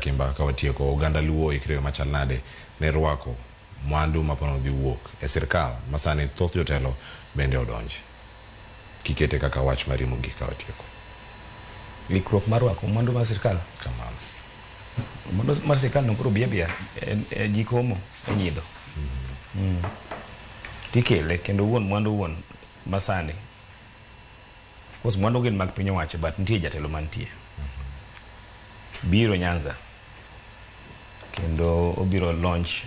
Akimba, ka watieko, oganda Luo oikre machal nade ne rwako mwandu mapano dhi wuok e sirkal ma sani thoth jotelo bende odonje? Kikete kaka wach mari mogik ka watieko. Ikruok mar rwako mwandu mar sirkal. Kamano. Mwandu mar sirkal no koro biya biya e ji komo e nyidho. Tikele kendo wuon mwandu wuon masani. Of course mwandu gin mag piny owacho, but nitie jatelo mantie. Biro Nyanza kendo obiro launch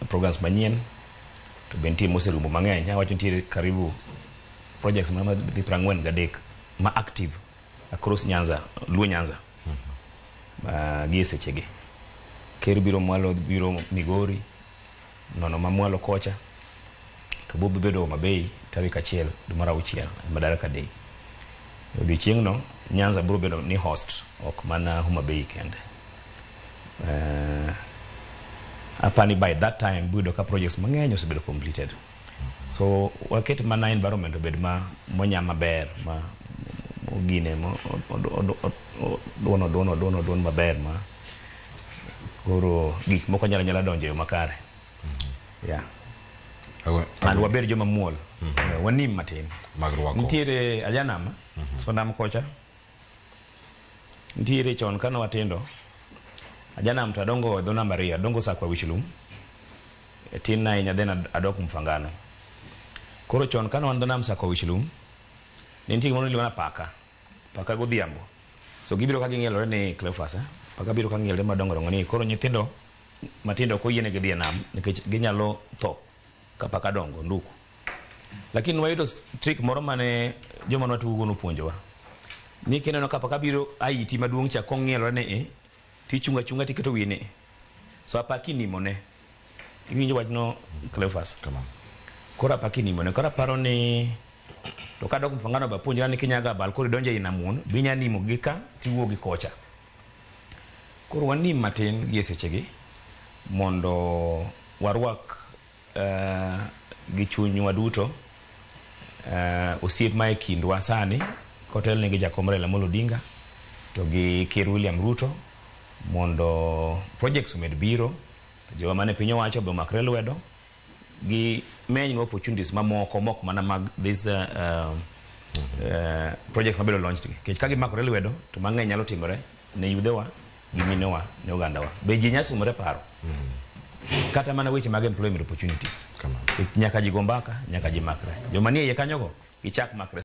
programs manyien, to be nitie moserumo mang'eny. Awacho nitiere karibu projects ma dhi 43 ma active across Nyanza, Luo Nyanza gi e sechegi. Ker biro mwalo, biro Migori, nono ma mwalo kocha, to bo bedo Homa Bay tarik 1 dwe mar 6, Madaraka Day. Odiochieng'no Nyanza biro bedo ni host, ok mana Homa Bay kende. Apani by that time biro yudo ka projects mang'eny osebedo completed. So waket mana environment obed ma monya maber, ma gine mo duon duon duon duon maber, ma koro gik moko nyalo nyalo donjo e yo makare. Yeah. And wabed joma muol. Wanim matin. Mag rwako. Nitiere ajanam, so nam kocha. Nitiere chon kane watindo, ajanam to adongo e dho nam ariyo, adongo Sakwa Wich Lum, e tin na ahinya, then adok Mfangano. Koro chon kane wan dho nam Sakwa Wich Lum, ne nitie gimoro miluongo ni apaka, paka godhiambo. So gibiro ka ging'ielore ni Cleophas, eh? Paka biro ka ng'ielore madongo dongo ni koro nyithindo matindo ok oyienegi dhi e nam nikech ginyalo tho ka paka dongo nduku. Lakini wayudo trick moro mane joma nwatugo nopuonjowa. Ni kineno ka paka biro aiti maduong' cha kong'ielore ni i, tichungo achunga tiketo wiyi ni i. So apaki nimone. Iwinjo wachno, Cleophas? Kamano. Koro apaki nimone. Koro aparo ni to kadok Mfangano be apuonjra ni kinyaga abal koro idonjo ei nam wuon, be inya nimo gi ka tiwuok gi kocha. Koro wanim matin gi e sechegi mondo warwak gi chunywa duto osiep ma e kindwa sani kotelne gi Jakom Raila Amolo Odinga to gi Ker William Ruto, mondo projects omed biro, jowa mane piny owacho be omakre lwedo gi menynwa opportunities mamoko mok mana mag this projects mabedo launched gi. Nikech ka gimakore lwedo to mang'eny nyalo timore ne yudhewa gi minewa, ne ogandawa. Be ji nyalo sumore paro kata mana weche mag employment opportunities. Kamano. Nyaka ji go mbaka, nyaka ji makre. Joma nie iye kanyogo gichak makre.